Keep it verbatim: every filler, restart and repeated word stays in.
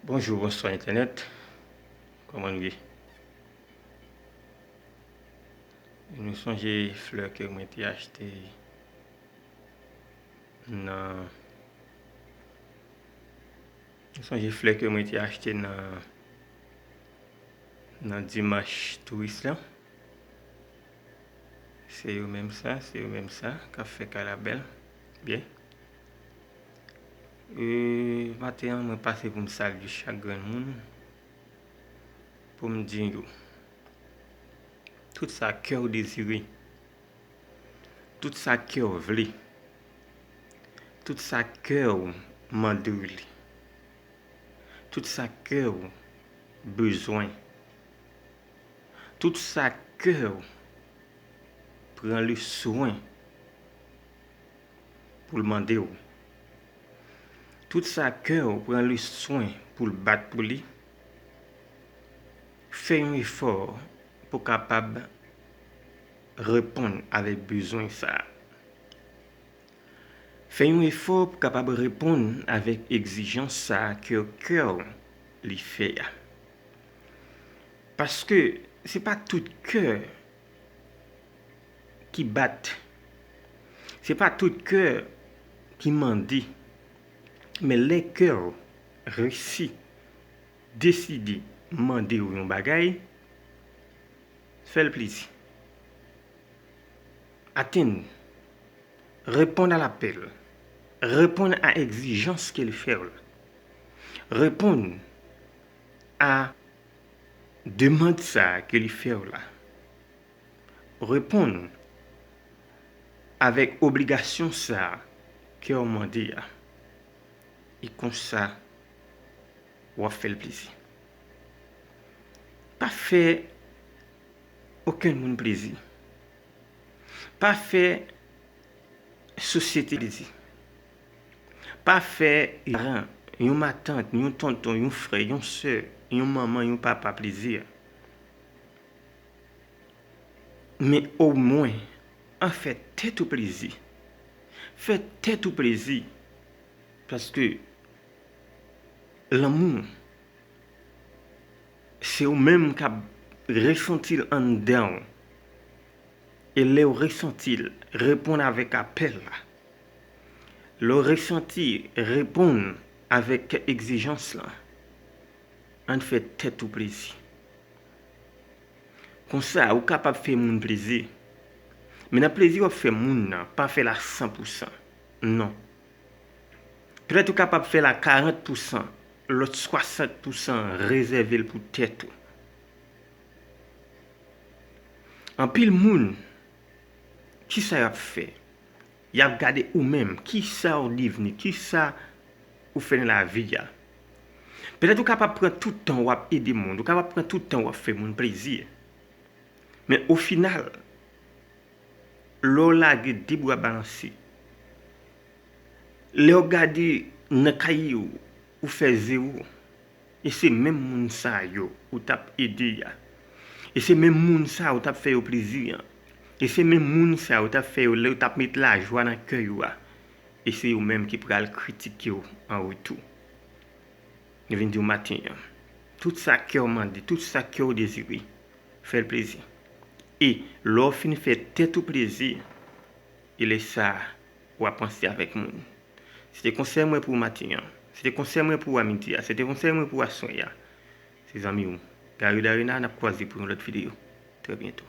Bonjou, bonswa entènèt. Kòman nou ye? Nou sonje flè ke mwen te achte nan, nou sonje flè ke mwen te achte nan, nan dimanch touris lan? Se yo menm sa, se yo menm sa k ap fè kay la bèl. Byen. E, maten an, mwen pase pou m salye chak grenn moun, pou m di yo, tout sa kè w dezire, tout sa kè w vle, tout sa kè w mande w li, tout sa kè w bezwen, tout sa kè w pran le swen pou l mande w, tout sa kè w pran le swen pou l bat pou li, fè yon efò pou w kapab reponn avèk bezwen sa a. Fè yon efò pou w kapab reponn avèk egzijans sa a ke kè w li fè a. Paske se pa tout kè ki bat, se pa tout kè ki mande, men lè kè w resi deside mande w yon bagay, fè l plezi. Atenn. Reponn a lapèl. Reponn a egzijans ke li fè w la. Reponn a demann sa ke li fè w la. Reponn avèk obligasyon sa ke w mande a. E konsa, w ap fè l plezi. Pa fè okenn moun plezi. Pa fè sosyete plezi. Pa fè yon paran, yon matant, yon tonton, yon frè, yon sè, yon manman, yon papa plezi. Men omwen, an fè tèt ou plezi. Fè tèt ou plezi. Paske lanmou, se ou menm k ap resanti l anndan w. E lè w resanti l, reponn avèk apèl la. Lè w resanti, reponn avèk egzijans lan. Ann fè tèt ou plezi. Konsa, ou kapab fè moun plezi. Men nan plezi w ap fè moun nan, pa fè l a san pou san. Non. Petèt ou kapab fè l a karant pou san, lòt swasant pou san rezève l pou tèt ou. Anpil moun, kisa y ap fè? Y ap gade ou menm, kisa w devni, kisa ou fè nan lavi a. Petèt ou kapab pran tout tan w ap ede moun, ou kapab pran tout tan w ap fè moun plezi. Men o final, lè w lage de bra balanse, lè w gade nan kaye w, ou fè zewo. E se menm moun sa yo ou t ap ede a. E se menm moun sa ou t ap fè yo plezi an. E se menm moun sa ou t ap fè yo lè yo t ap met lajwa nan kè yo a. E se yo menm ki pral kritike w an retou. Yo vin di w maten an, tout sa kè w mande, tout sa kè w dezire, fè l plezi. E lè w fin fè tèt ou plezi, e lè sa a, w a panse avèk moun. Se te konsèy mwen pou w maten an. Se te konsèy mwen pou w a midi a. Se te konsèy mwen pou w aswè a. Se zanmi w, Gary Darena, n ap kwaze pou yon lòt videyo. Trè byento.